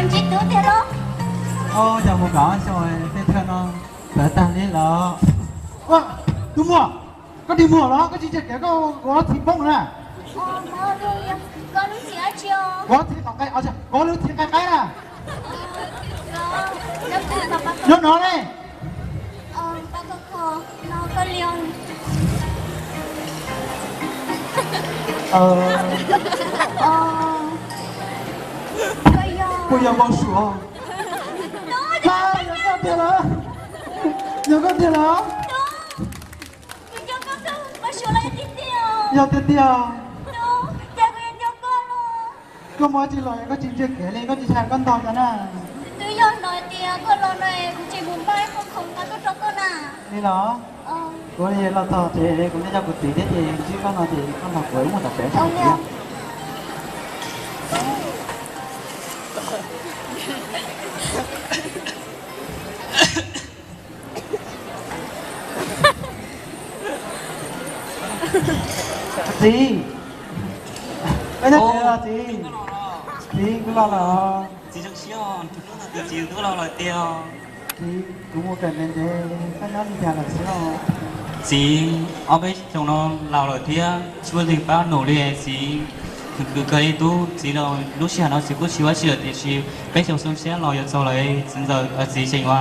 Tsis tub tiag los? Yog mus kaum xyoo tej thawj no tawv tag li lawm. Tus muam, koj dig muag los koj tsis ntsia kev koj ua txiv poob na. Ua txiv qaib qaib, ua lub txiv qaib qaib na. Nyob no ne. Puas yog Npau Suav? Yog koj tiag lawm. Yog tiag tiag. Koj muaj tsis los koj tsis ntsia kev li koj tsis hais koj ntog cov na. Twb yog no tias koj los no kuv tsis mus npaj qhov khoom nqa tuaj rau koj na. Li los? Kuv los txog ces kuv nyob coj kuv txiv thiab ces ntsib koj no ces koj nrog kuv mus tom pem. Txiv, txiv, txiv, kuv los lawm. Txiv zoo siab, txiv twb los lawm tiag. Txiv, kuv mus kawm ntev ntev, koj nyob li cas lawm xwb os? Txiv, ob peb xyoos no laus lawm thiab tsis muaj leej twg pab nus li txiv. Khwv kawg li tub, txiv los lub sij hawm no txiv kuj tsis ua tsi lawm tiam sis peb caug xyoo tshiab los yuav txog lawm, txiv ntxawm txiv tseem ua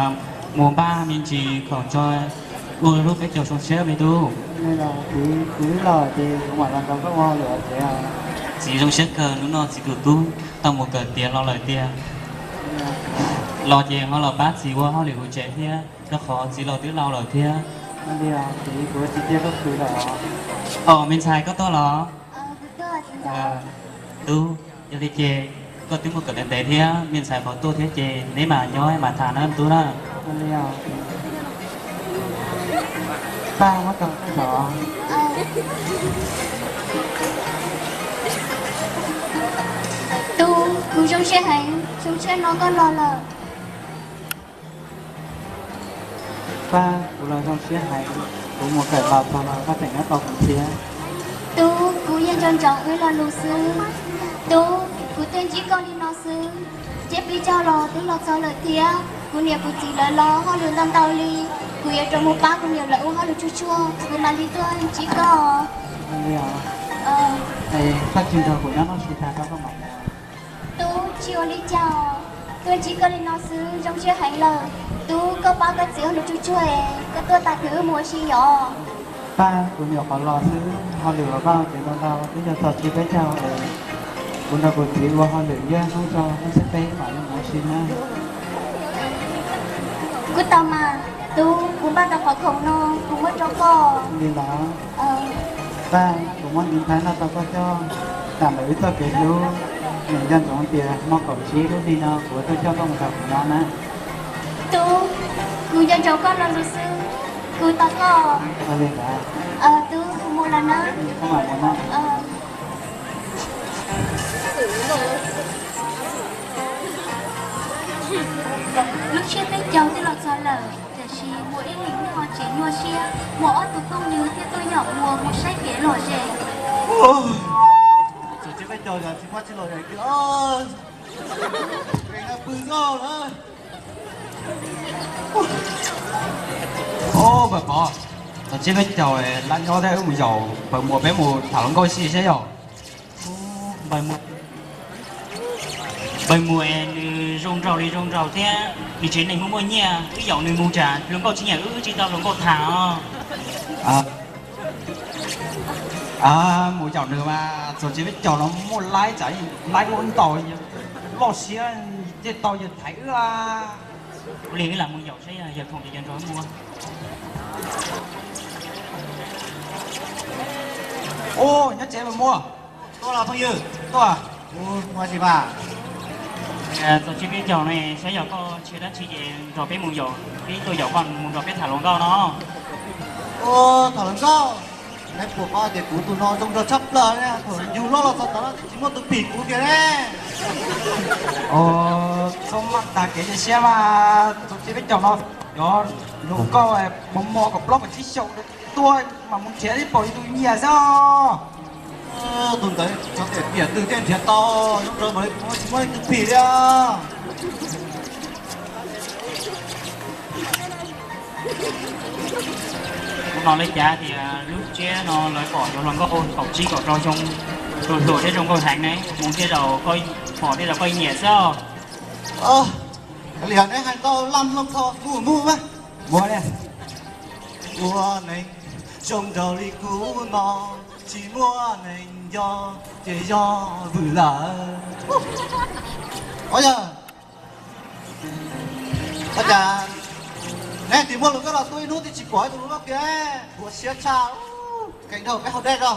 mus npaj me ntsis khoom tso ua lub peb caug xyoo tshiab me tub. Txiv, kuv twb laus ces kuv mam los nrog koj ua hauj lwm tsev. Txiv zoo siab kawg, hnub no txiv tus tub tau mus kawm tiav los lawm tiag. Los ces ho los pab txiv ua hauj lwm hauv tsev thiab, rau qhov txiv los twb laus lawm thiab. Txiv, kuv tsis cia koj khwv lawm. Os, me ntxhais koj tuaj los? Tub, yog li ces koj twb mus kawm ntev ntev thiab, me ntxhais qhov tuaj thiab ces neb mam nyob mam tham na tub na. Tub, kuv zoo siab heev, zoo siab hnov koj los lawm. Pab, kuv los zoo siab heev, kuv mus kawm los txog no koj tseem nyob tos kuv thiab. Tub, kuv yeej nco ntsoov wb lo lus xwb. Tub, kuv tuaj ntsib koj li no xwb, tsiab pib caug los twb los txog lawm thiab. Kuv niam kuv txiv lawv los hauj lwm ntau ntau li, kuv yuav rov mus pab kuv niam lawv ua hauj lwm tsuag tsuag, kuv mam li tuaj ntsib koj. Koj tsis nrog kuv nyob no tsis tas koj koj mam mus. Tub, tsis ua li cas, tuaj ntsib koj li no xwb zoo siab heev lawm. Tub, koj pab koj txiv hauj lwm tsuag tsuag es koj tuaj tas ces wb mus ua si yom. Pab, kuv nyuam qhuav los xwb, hauj lwm los vaj tsev ntau ntau, twb yog txog tsiab peb caug es kuv nrog kuv txiv ua hauj lwm ib hnub tso, hnub xiab peb mam li mus ua si na. Kuv tau mas, tub, kuv npaj tau qhov khoom no kuv muab rau koj. Li los? Pab, kuv muab ntiv nplhaib no rau koj coj, tam ntawm wb txoj kev hlub, niam nco ntsoov tias hmo kaum tsib lub hli no kuv tuaj coj koj mus nrog kuv nyob na. Tub, kuv nco ntsoov koj lo lus xwb, kuv tos koj. Tub, kuv mus lawm na. Lub tsiab peb caug twb los txog lawm, tiam sis muaj ib leeg nyob hauv tsev nyuaj siab, muaj ob tug phooj ywg thiaj tuaj yaum mus, mus saib kev lom zem. Txog tsiab peb caug tsis muaj tsis lom zem kiag, pw zoj lawm. Npawg Pov, txog tsiab peb caug lawm nyob thiab wb mus yaum npawg Muas peb mus tham hluas nkauj ib si saib yog. Npawg Muas nws zoo nraug li zoo nraug thiab nws tsev neeg muaj muaj nyiaj, wb yaum nws mus tsam hluas nkauj tsis nyiam wb tsis tau hluas nkauj tham os. Mus yaum nws mas txog tsiab peb caug no muaj laib tsam laib loj ntaus, loj siab thiaj tau yawg thaiv wb. Ua li wb lam mus yaum saib yawg khoom ces yawg nrog wb mus. Nyob tsev mas Muas. Tuaj los phooj ywg, tuaj. Ua tsis mas txog tsiab peb caug no saib yog koj ntshiab dab tsi ces nrog peb mus yaum, peb tuaj yaum koj mus nrog peb tham hluas nkauj no. Tham hluas nkauj? Neb puas paub tias kuv tus no zoo nraug tshaj plaws ne, thaum yug loj los txog tod no tsis muaj tus phim kuv kiag ne. Txhob maj tas kev cia siab mas, txog tsiab peb caug no cov hluas nkauj mos mos kaum plaub kaum tsib xyoos tuaj mas mus nrhiav ib paus yus tus nyiam xwb. Tus ntawd xyov tiam twg thiaj nrhiav tau, zoo nraug mam li tsis muaj leej twg phim li os. Kuv hnov li cas tias lub tsiab no lawv pom cov hluas nkauj kaum tsib kaum rau xyoo, hluas hluas thiab zoo nkauj heev ne, mus tej zaum pom tej zaum koj nyiam xwb. Li neb hais tau lam loo tho mus mus mas. Ua li, ua neeg zoo nraug li kuv no, tsis muaj neeg nco ces yog vwm lawm. Ua yog, ua cas neb tsis muaj lus koj los tu ib hnub twg tsis pom tus lus loj kiag, ua siab tshaj, kev dhau peb hauv dej rau.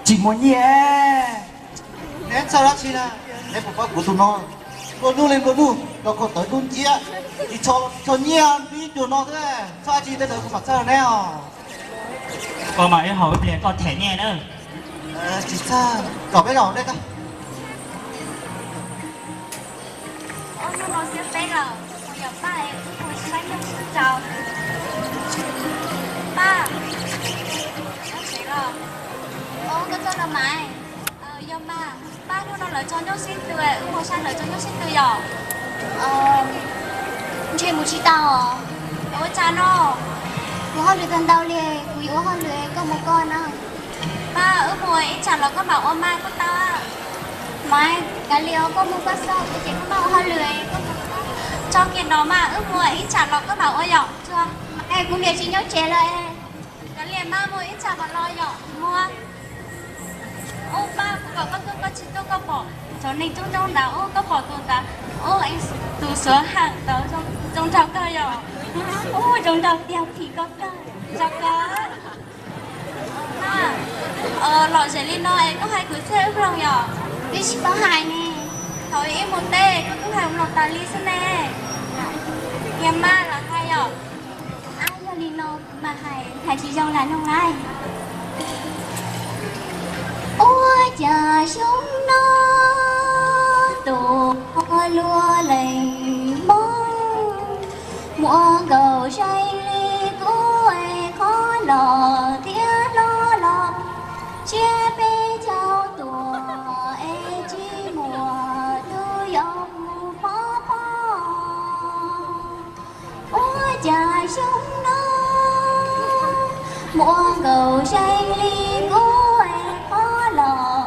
Tsis muaj nyiaj. Neb txhawj dab tsi na? Neb puas paub kuv tus no nplua nuj li nplua nuj, rau khau tawv dub nciab, tsis tshua nyiaj npib cuag no xwb. Txhawj dab tsi tej ntawd kuv mam txhawj neb os. Koj mam ib haus ib pliag koj them nyiaj na. Tsis txhawj, kom peb zaum dej tag. Hnub no xiab peb lawm, kuv yog Paj es kuv kuj saib nyob sib rau. Paj, koj txog los mas? Yog mas, Paj, hnub no lawv tso nyob sib tw, wb mus saib lawv tso nyob sib tw yom. Ntshe mus tsis tau os. Ua cas no? Kuv hauj lwm tau ntau li, kuv yuav ua hauj lwm, koj mus koj na. Paj, wb mus ib tsam los koj mam ua mas koj tau. Mas kav liam, koj mus koj xwb, kuv ces kuv mam ua hauj lwm. Tso kiag no mas, wb mus ib tsam los koj mam ua yom. Mas kuv niam tsis nyob tsev lawm. Kav liam mas, mus ib tsam mam los yom. Mus. Ub Paj, kuv kom koj tuaj koj tsis tuaj, koj pom cov neeg coob coob ntawd, ub koj pom tus ntawd, ub tus xuav heem ntawd zoo nraug kawg yom. Ub zoo nraug tiag, phim koj kawg, zoo kawg. Paj, lom zem li no es koj hais kwv txhiaj wb mloog yom. Twb tsis paub hais ne. Thaum ib mus teb koj twb hais mloog tas li xwb ne. Niag Maj los hais yom. Ab, yog li no kuv mam hais, hais tsis zoo lam noog lauj. Ua cas xyoo no tus luag leej hmoob muaj nkaus zeeg li kuv es qhov loj tiav hlo los tsiab peb caug tuaj es tsis muaj tus yau mus pov pob. Ua cas xyoo no muaj nkaus zeeg li kuv es qhov loj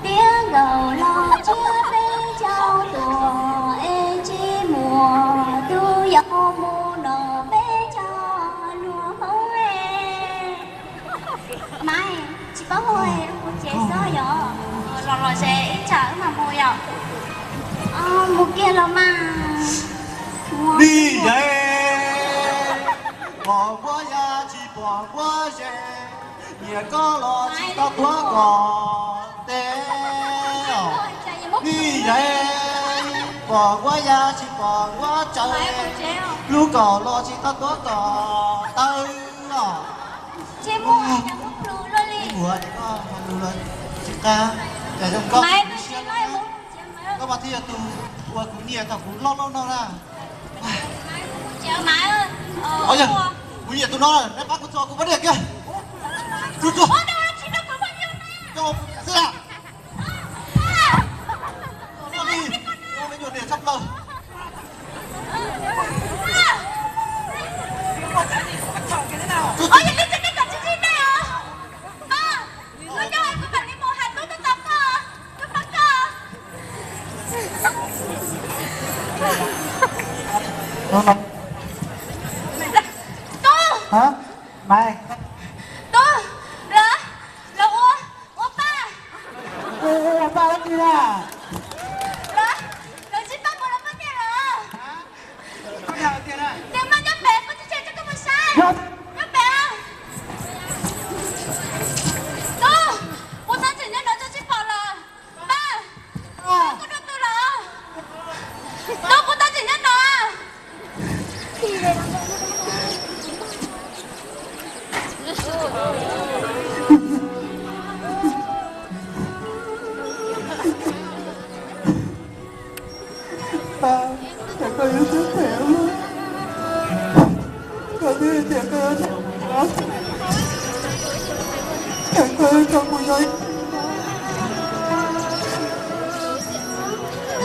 tiav nkaus los tsiab peb caug tuaj es tsis muaj tus yau mus nrog peb cov hluas hmoob. Maiv, tsis paub hu, kuv tsev xwb yom. Los los ze ib tsam wb mam mus yom. Mus kiag los mas. Nij ze, pom nkuab ya tsis pom nkuab ze, nyiam koj los tsis tau tuav kom tes. Nij ze, pom nkuab ya tsis pom nkuab tsaws, hlub koj los tsis tau tuav kom taw os. Ua, tsis qab, cas zoo nkauj, koj mas thiaj yog tus uas kuv nyiam thaum kuv loj loj no na. Yog, kuv nyiam tus no, neb pab kuv tso kuv pab niam kiag. Tsuag tsuag. Xwb na. Ua me nyuam niam tshaj plaws. Tub, Maiv, tub, lawv, lawv ua, ua Paj. Ua, ua Paj dab tsi na? Lawv, lawv ntsib Paj mus los koj niam lawm. Niam Maj nyob pem, koj tsis tseg, koj mus saib. Nyob pem. Tub, kuv tab tseem nyob no tsis pom lawm. Paj, koj dua twg lawm? Tub, kuv tab tseem nyob no. Paj, cas koj yuav siab phem ua luaj? Koj twb tias koj yuav, cas koj yuav tso kuv zov ib tug no?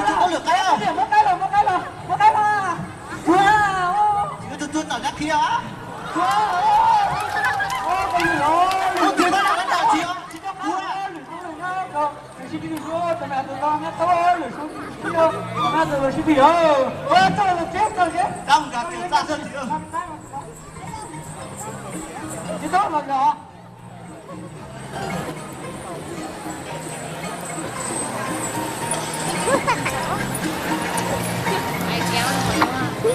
Tsis tau lwm qaib. Muab qaib los, muab qaib los, muab qaib los. Tsuag, tsuag tawm nab qhia. Tsuag, tsuag tawm nab qhia.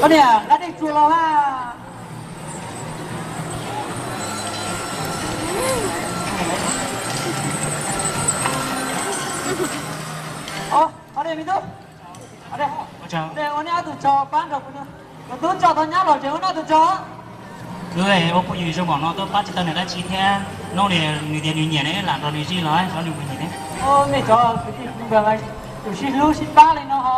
Koj niam, nqa dej tsuag los na. Ua nej ob tug tso pab nrog kuv, kuv tub tso tau nyab los ces ua nej ob tug tso. Wb ua phooj ywg zoo npaum no tuaj pab tsis tau nws dab tsi thiab, hnub no nws tias nws nyiam ne, lam nrog nws zij los, nrog nws mus nyiam ne. Nej cov kwv tij kwv npawg mas yuav sib hlub sib pab li no ho.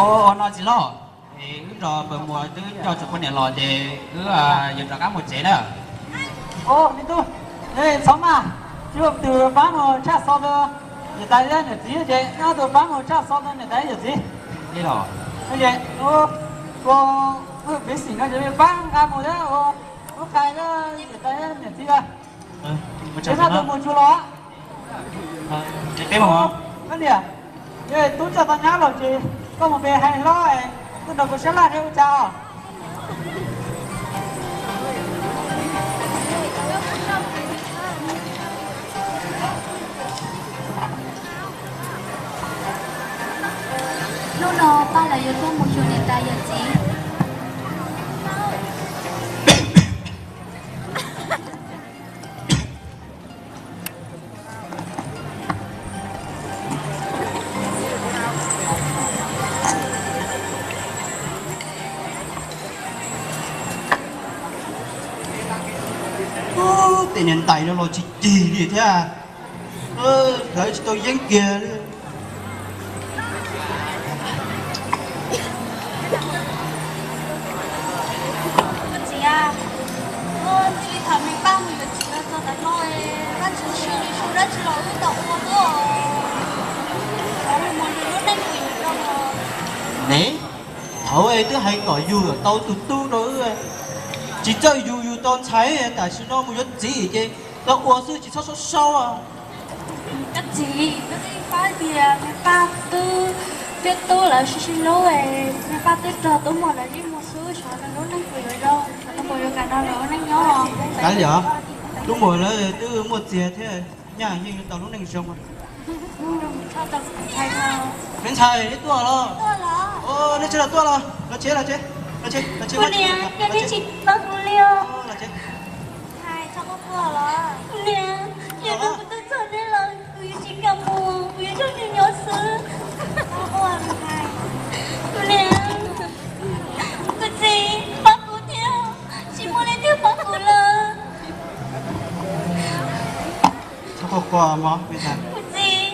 Ua no txiv hlob, wb nrog npawg Muas twb coj tsis poj niam los ces wb yuav rov qab mus tsev na. Me tub, txhob maj, tsis ua tus pab mus tshaj xov rau niam tais thiab niam txiv ces, ob tug pab mus tshaj xov rau niam tais yawm txiv. Ces ua, piv xim no ces pab nqa mus thiab ua, ua qhia niam tais niam txiv. Ces pab tus mus tsuag los. Koj niam, tub tso tau nyab los ces koj mus pe hais hlob, koj nrog kuv sab laj thiab ua cas os. Hnub no pab lawv yuav tuaj mus xyuas niam tais yawm txiv. Tej niam ntais no los tsis cig li thiab, hlawv tsis tau yeeb kiag li. Txiv, txiv, thaum me pab mus yuav txiv los txog tam no, pab tsis siv li su dab tsi los wb tau ua tuaj. Lub neej mus yuav zoo ne, thaum twb hais kom yug tau tus tub rau wb, tsis txawj yug yug tau ntxhais, tam sim no mus yuav txiv ces tau ua xwb tsis txhob saub saub. Koj txiv, koj twb pab tias me paj twb thiab tub lawv sib sib hlub, me paj twb nrog tub muam lawv yeej mus xwb, xyov nws lub neej puas yuav zoo, xyov nws puas yuav kam nrog lawv ua neej nyob. Kav liam, tub muam lawv twb muaj txiag thiab, nyaj yeej yuav tau lub neej zoo. Me ntxhais, neb tuaj los? Nej tsis los tuaj los? Los tsev, los tsev, los tsev, los tsev. Kuv niam, koj twb tsis pab kuv li os. Kuv niam, yog kuv twb txog neb lawm, kuv yuav tsis kam mus, kuv yuav nrog neb nyob xwb. Kuv niam, kuv txiv, pab kuv thiab, tsis muaj leej twg pab kuv lawm. Kuv txiv,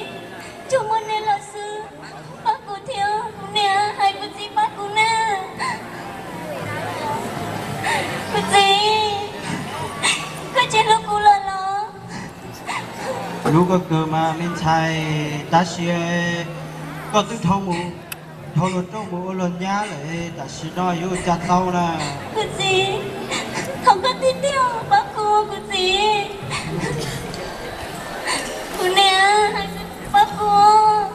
tsuas muaj neb lawm xwb, pab kuv thiab, kuv niam, hais kuv txiv pab kuv na. Kuv txiv, koj tsis hlub kuv lawm los? Hlub koj kawg mas me ntxhais, tab sis koj twb dhau mus, dhau luag rooj mus ua luag nyab lawm, tam sim no yuav ua cas tau na. Kuv txiv, thov koj tiag tiag pab kuv, kuv txiv. Kuv niam, pab kuv.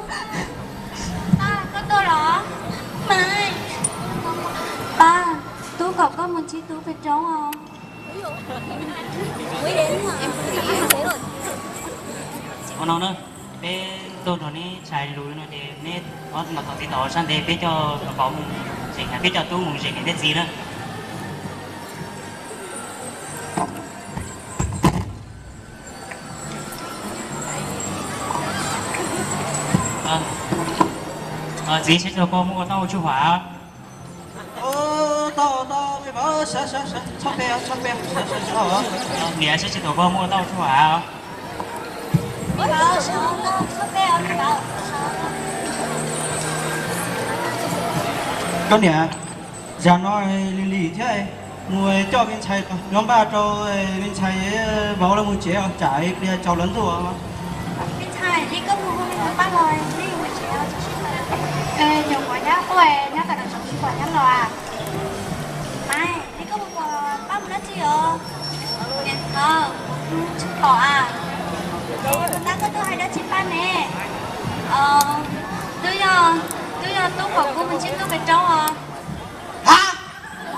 No na, peb tuaj nrog neb tshais lus no ces neb ob tug mam tom txiv tom sab ntev, peb coj vauv mus zeem, peb coj tub mus zeem niam thiab txiv na. Txiv, sab tsis tau koj muab ua tau tsuj huam. Niam, sab tsis tau koj muab ua tau tsuj huam. Koj niam, zam no lig lig thiab, mus coj me ntxhais nyob npaj rau me ntxhais vauv lawv mus tsev, tsam ib pliag tsaus lawv ntuj. Me ntxhais, li koj mus hu me ntxhais pab los, li mus tsev. Nyuam qhuav nyab quaj, nyob tom no tseem tsis pom nyab los. Maiv, li koj mus pab mus dab tsi os? Niam ntxawm, tsis pom a. Tus ntawd koj twb hais dab tsi pab ne? Twb yog, twb yog tub pom kuv mus ntsib tub pem roob os. Ha,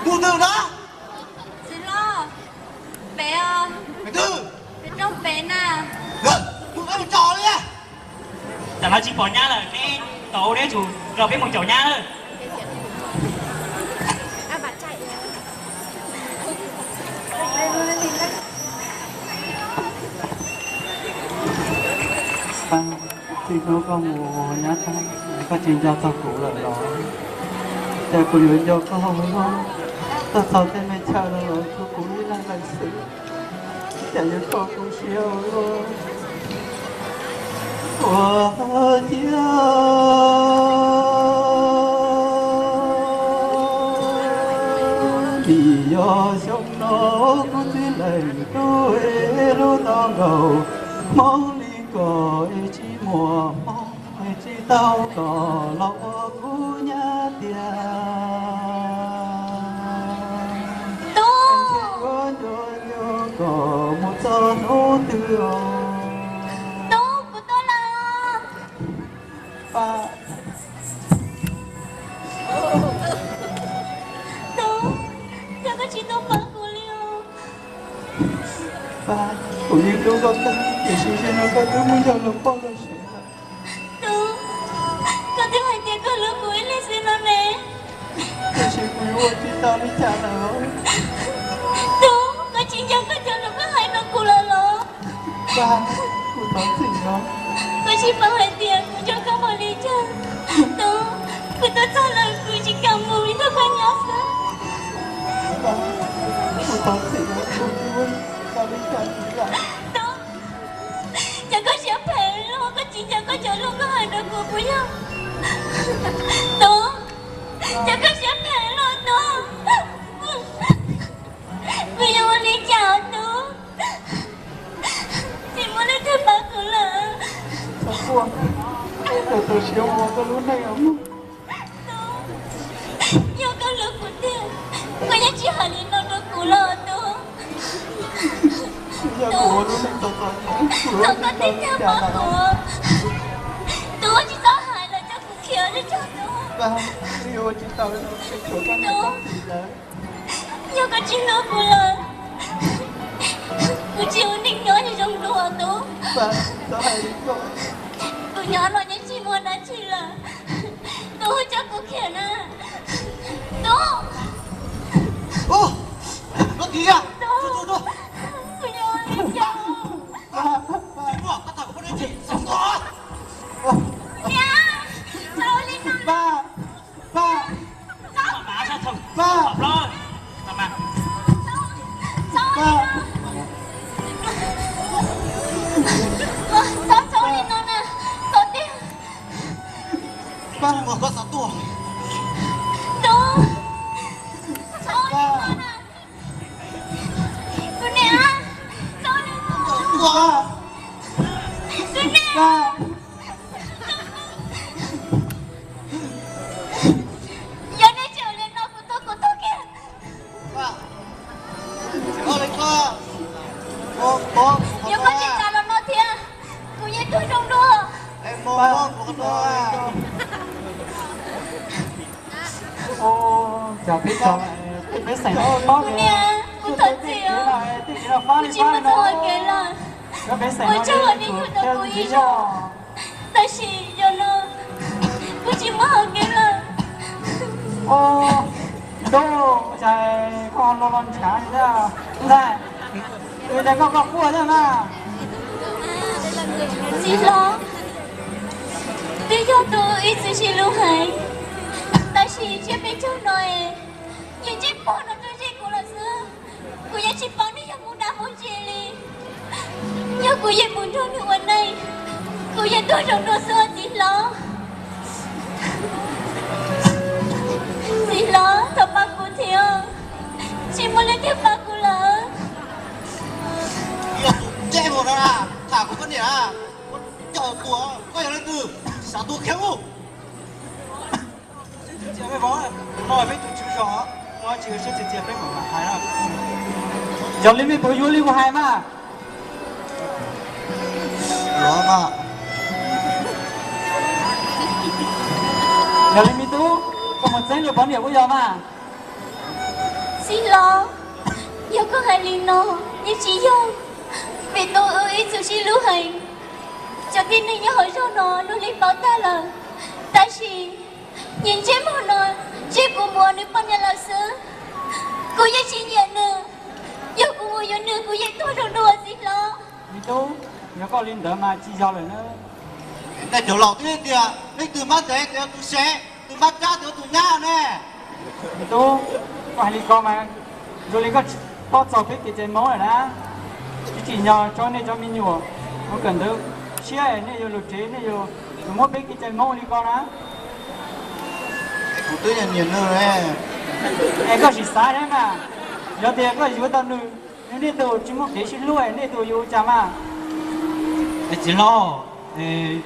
tus twg no? Txiv hlob, pem os. Pem twg? Pem roob pem na. Mus pab mus caum li. Tam no tsis pom nyab lawm, neb tau neb tsum nrog peb mus caum nyab lawm. Txij hnub koj mus nyab, koj tsis nco txog kuv lawm los, ces kuv yuav nco koj ua luaj. Tuaj txog tej me chaw no los tshuav kuv ib leeg lawm xwb, cas yuav kho kuv siab ua luaj. Ua ciav vim yog xyoo no kuv txiv leej tub lub tau nkaus hmoob li kom tsis muaj hmoob, tsis tau kom los ua kuv nyab tiag. Tub, yuav nco nco kom mus txog hnub twg os. Tub, kuv tuaj lawm. Pab. Tub, cas koj tsis tuaj pab kuv li os? Pab, kuv yeej hlub koj kawg, tiam sis zaum no koj twb muab ncaug los poj los sev lawm. Tub, koj twb hais tias koj hlub kuv ib leeg xwb no ne. Tiam sis kuv yuav ua tsis tau li cas lawm. Tub, koj tsis nco koj cov lus koj hais rau kuv lawm los? Pab, kuv thov txim os. Koj tsis paub hais tias kuv nco koj npaum li cas. Tub, kuv tuaj txog lawm kuv tsis kam mus, ib tug koj nyob xwb. Pab, kuv thov txim os, kuv tsis muaj tau li cas li lawm. Tub, cas koj siab phem luaj, koj tsis nco koj cov lus koj hais rau kuv puas yog? Tub, cas koj siab phem luaj Tub. Kuv yuav ua li cas Tub? Tsis muaj leej twg pab kuv lawm. Tub, koj tu siab ua koj lub neej os. Tub, yog koj hlub kuv tiag, koj yeej tsis hais li no rau kuv los Tub. Tub, thov koj tib tug pab kuv. Tub, tsis txhob hais lawm, coj kuv khiav li tso Tub. Tub, yog koj tsis hlub kuv lawm, kuv tsis ua neej nyob zoo dua Tub. Kuv nyob no yeej tsis muaj dab tsi lawm. Tub, coj kuv khiav na. Tub. Tub, kuv yuav ua li cas? Niam, txhob ua li no. Pab, pab, pab, txhob ua li no na, koj tiag. Pab, ua koj xav tuaj. Tub, txhob ua li no na. Kuv niam, txhob ua li no. Kuv niam. Yog nej tseem ua li no kuv tuag kuv tuag kiag. Yog koj tsis txav los no thiab, kuv yeej tuag zoo dua. Cas peb cov, peb xeem paub tias kuv thov txim, kuv tsis muaj txoj hau kev lawm. Ua tsaug uas nej hlub tau kuv ib zaug, tab sis yog no kuv tsis muaj hau kev lawm. Ntxawm, ua cas koj ho los los ntshav li ntag? Ntxawm, ua cas koj koj quaj thiab mas? Txiv hlob, twb yog tus ib txwm sib hlub heev, tab sis tsiab peb caug no es nws ntsej muag no rau zej kuv lawm xwb. Kuv yeej tsis paub nws yog mus dab mus ntsis li. Yog kuv yeej mus nrog nws ua neej, kuv yeej tuag zoo dua xwb os txiv hlob. Txiv hlob, thov pab kuv thiab, tsis muaj leej twg pab kuv lawm. Yog tus ntsej muag no na, tham kuv poj niam na, koj coj tua, koj yog leej twg, tsis xav tua kiag ub. Txias peb vauv, no peb tus tswv zos, ua tsis siab txias txias peb mam hais na. Yog li mej puas yuav li kuv hais mas? Yuav mas. Yog li me tub, koj mus txeeb luag poj niam puas yog mas? Txiv hlob, yog koj hais li no, yeej tsis yog, vim tub wb ib txwm sib hlub heev. Cov tib neeg nyob hauv zos no luag li paub tag lawm, tab sis nws ntsej muag no, ntsib kuv mus ua nws poj niam lawm xwb. Kuv yeej tsis nyiam nws, yog kuv mus yuav nws kuv yeej tuag zoo dua txiv hlob. Me tub, yog koj li ntawd mas tsis yog lawm na. Nej cov laus twb tias leej twg mab ntev tias tus sev, tus mab tsab tias tus nyab ne. Me tub, koj hais li ko mas zoo li koj tsis paub txog peb kev cai Hmoob lawm na. Tsis tsim nyog tso nej cov me nyuam mus kawm ntawv siab, nej yuav lug tsev, nej yuav muab peb kev cai Hmoob li ko na. Kuv twb nyiam nws. Es koj sim xav thiab mas, yog tias koj yuav tau nws, nej tus tsis muaj kev sib hlub, nej tus yuav ua cas mas? Es txiv hlob,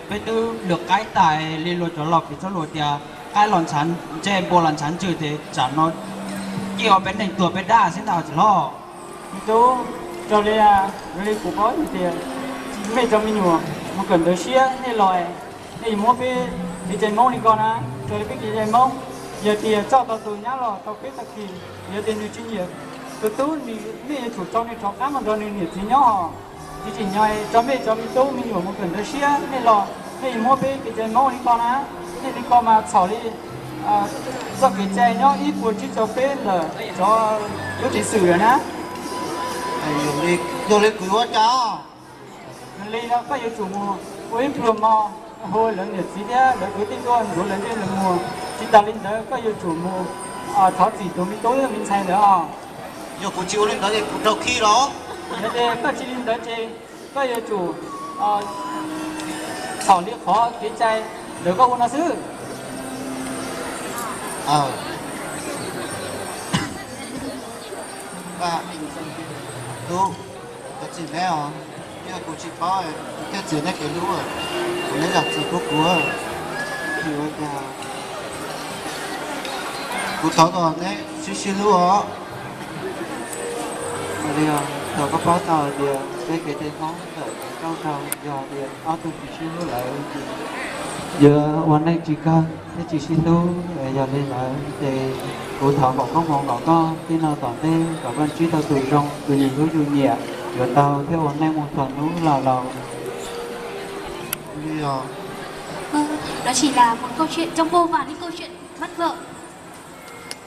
peb twb lwm qaib tas li luag cov laus kev txoj lus tias qaib los ntshav ntsej, npua los ntshav ntswg, ces tsam no cia ua peb neeg tuag peb dab xwb ntag txiv hlob. Me tub, raws li, raws li kuv paub hais tias mej cov me nyuam mus kawm ntawv siab, nej los nej yuav muab peb kev cai Hmoob li ko na. Raws li peb kev cai Hmoob, yog tias coj tau tus nyab los tau peb tag kis, yog tias nws tsis nyiam tus tub, nej yuav tsum tso nws rov qab mus nrog nws niam txiv nyob os. Tsis tsim nyog tso mej cov me tub me nyuam mus kawm ntawv siab, nej los nej yuav muab peb kev cai Hmoob li ko na. Nej li ko mas txhaum li txoj kev cai nyob ib puas tsib caug peb ntawm cov tub ceev xwm lawm na. Yog li kuv yuav ua cas? Yog li no koj yuav tsum mus ua ib pluag mov, hu lawv niam txiv thiab lawv kwv tij tuaj ntxuav lawv ntsej lawv muag. Tsis tas li ntawd koj yuav tsum mus thov txim tus me tub me ntxhais ntawd os. Yog kuv tsis ua li ntawd ces kuv raug khi los? Yog tias koj tsis li ntawd ces koj yuav tsum txhaum li qhov kev cai ntawm koj ua no xwb. Tub, thov txim neb os, yog kuv tsis paub, kuv thiaj txiav neb kev hlub, kuv neb zam txim pub kuv. Kuv thov kom neb sib sib hlub os. Yog thaum koj paub tau hais tias peb kev cai Hmoob ntawm kev txhaum yog tias ob tug tsis sib hlub lawm, yuav ua neej tsis kawg thiab tsis sib hlub. Yog li ntawd ces kuv thov foom koob hmoov kom koj txij no tom ntej kom koj ntsib tau tus zoo, tus yus hlub yus nyiam, yuav tau thiab ua neej mus txog hnub laus laus. Đó chỉ là một câu chuyện trong vô vàn những câu chuyện bắt vợ.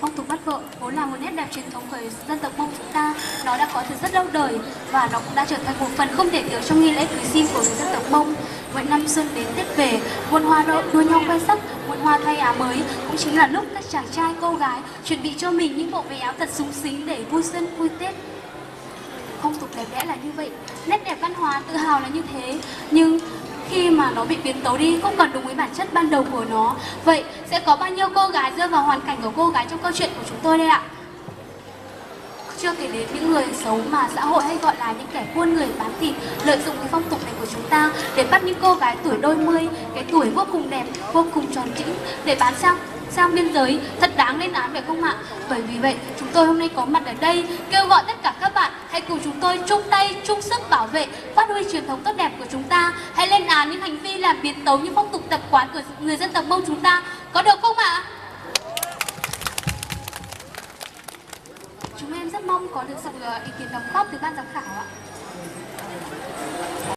Phong tục bắt vợ vốn là một nét đẹp truyền thống của dân tộc Mông chúng ta. Nó đã có từ rất lâu đời và nó cũng đã trở thành một phần không thể thiếu trong nghi lễ cưới xin của người dân tộc Mông. Mỗi năm xuân đến Tết về, muôn hoa đua, đua nhau khoe sắc, muôn hoa thay áo mới cũng chính là lúc các chàng trai cô gái chuẩn bị cho mình những bộ váy áo thật sung sính để vui xuân vui Tết. Phong tục đẹp đẽ là như vậy, nét đẹp văn hóa tự hào là như thế, nhưng khi mà nó bị biến tấu đi không còn đúng với bản chất ban đầu của nó. Vậy sẽ có bao nhiêu cô gái rơi vào hoàn cảnh của cô gái trong câu chuyện của chúng tôi đây ạ? Chưa kể đến những người xấu mà xã hội hay gọi là những kẻ buôn người bán thịt, lợi dụng cái phong tục này của chúng ta để bắt những cô gái tuổi đôi mươi, cái tuổi vô cùng đẹp, vô cùng tròn trĩnh để bán sang sang biên giới, thật đáng lên án phải không ạ? Bởi vì vậy, chúng tôi hôm nay có mặt ở đây kêu gọi tất cả các bạn hãy cùng chúng tôi chung tay, chung sức bảo vệ, phát huy truyền thống tốt đẹp của chúng ta. Hãy lên án những hành vi làm biến tấu những phong tục tập quán của người dân tộc Mông chúng ta. Có được không ạ? Chúng em rất mong có được sự ờ, ý kiến đóng góp từ ban giám khảo ạ.